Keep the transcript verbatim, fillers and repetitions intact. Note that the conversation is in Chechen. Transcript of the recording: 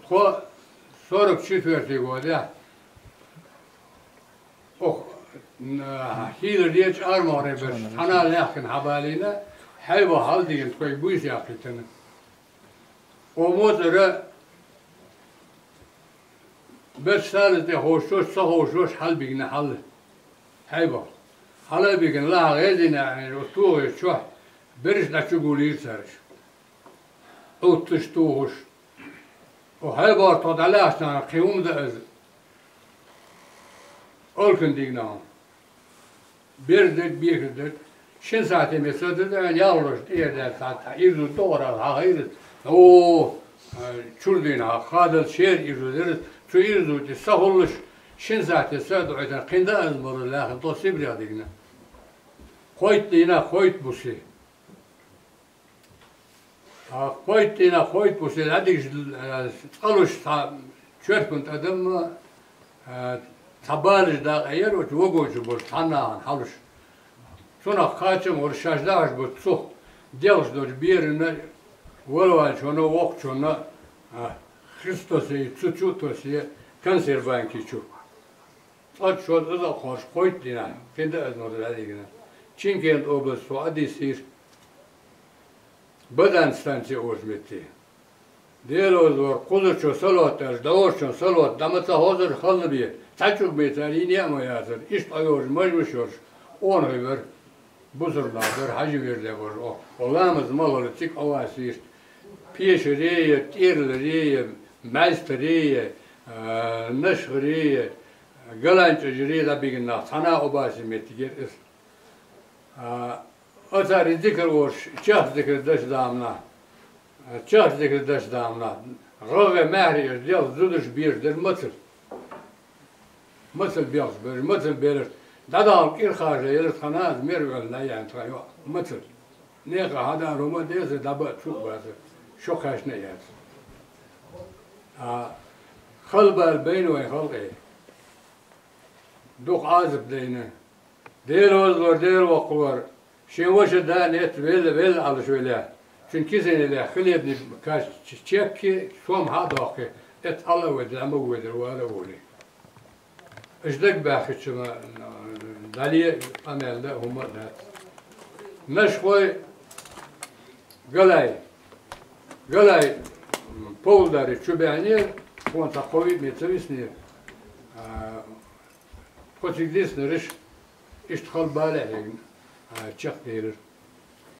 Тхо сорок четвертый годехь, ох, н-, хӀийла дечу армагӀ реберш цхьана лаьхкина хьабалийна, хьайба хьалдигина тхоьга буйса яхкийтина. О моцара беш сала тӀе ховшош, ца ховшош хьалбигна хьал. Хьайба. Хьалабигна лаха гӀезина, оцу тухуш чохь берш дӀачугулийра цаьраш. Ӏутташ тухуш. О, хьайбар тхо дӀалаьхча кхин хӀума дан иза. Олкан дигна хьуна. Бер дерг, бехар дерг. Шин сахьте меца даза, ялхалгаш тӀера даьлла, цхьа, цхьа ирзу догӀара хьахийра. О, чур дийна хьан хадал шера ирзу дира. Цу ирзу тӀе са хӀуллуш, шин сахьте са а дуьйтина, кхин дан аза мара лаьхна, тхо Сибрех дигна. Кхойтта дийна, кхойтта буси. А, кхойтта дийна, кхойтта буси дӀадигаш, а, цкъалуш цхьа чоьрпан тӀадамма, а, цхьа балаш дакъа яра, оцу вагон чу болчу цхьаннахана хьалуш. Цунах кхачам вара шаьш дахьаш буцу цух, делхаш долчу берана, валавалчунна, воккхачунна, а, хистосе, цу чу а тосе, консерванки чу. Цкъа шозза а кхорш кхойтта дийнахь, кхин дан аза мара дӀадигна. Чимкент область тхо Ӏадиссийра. Бадан станция олучу метте. Дела озор, кхузачо салот аьлча, дӀоручун салот дӀа ма ца хозара халла бе, цхьа чуг бе цара йина а ма яцара, иштта Ӏойолчу мажмаш йолуш, къонахий вара, бусурнах дара, хьажи вирде вара, о, о, ламаз ма хала цига Ӏовасийра. Пешарий, тӀерларий, маьзтарий, а, нашхарий, галанчӀожарий дӀабигна нах цхьана а Ӏобаси меттигера иза. А, оцара и зикр олуш, чехка зикр даш дамна, чехка зикр даш дамна, гӀагӀе маьхьарий аш делха зудаш беш дара мацалла. Мацалла белхаш бераш, мацалла бераш. ДӀадахьа кӀира хажа елаш тхан нана мер ваьлла яьхна тхан йоӀ. Мацалла. Нехан хьадан хӀума деза, дӀаба а, чу а база, шо кхаьчна а яц. А, халбала байна вайн халкъе. Дукха Ӏазап дайна. Дела вазлор, Дела воккхалор, шен ваша да а, нетта велла, велла Ӏалаш велла. Цуьнан кисанилехь хлебный каш чекки, сом хьа а доккхи, эцхьала а вай, дӀа ма вуьйдира, вала а волий. Аша дагабаьхкича ма, дӀале а, къамел дан а хӀумма а дац. Нашхой, Галай, Галай, м, Павлодаре чу баьхнера, тхуна цхьа кхо-виъ метр ца виснера. А, тхо цига диснарш, иштта халбала а хьегна, а, чекхделира.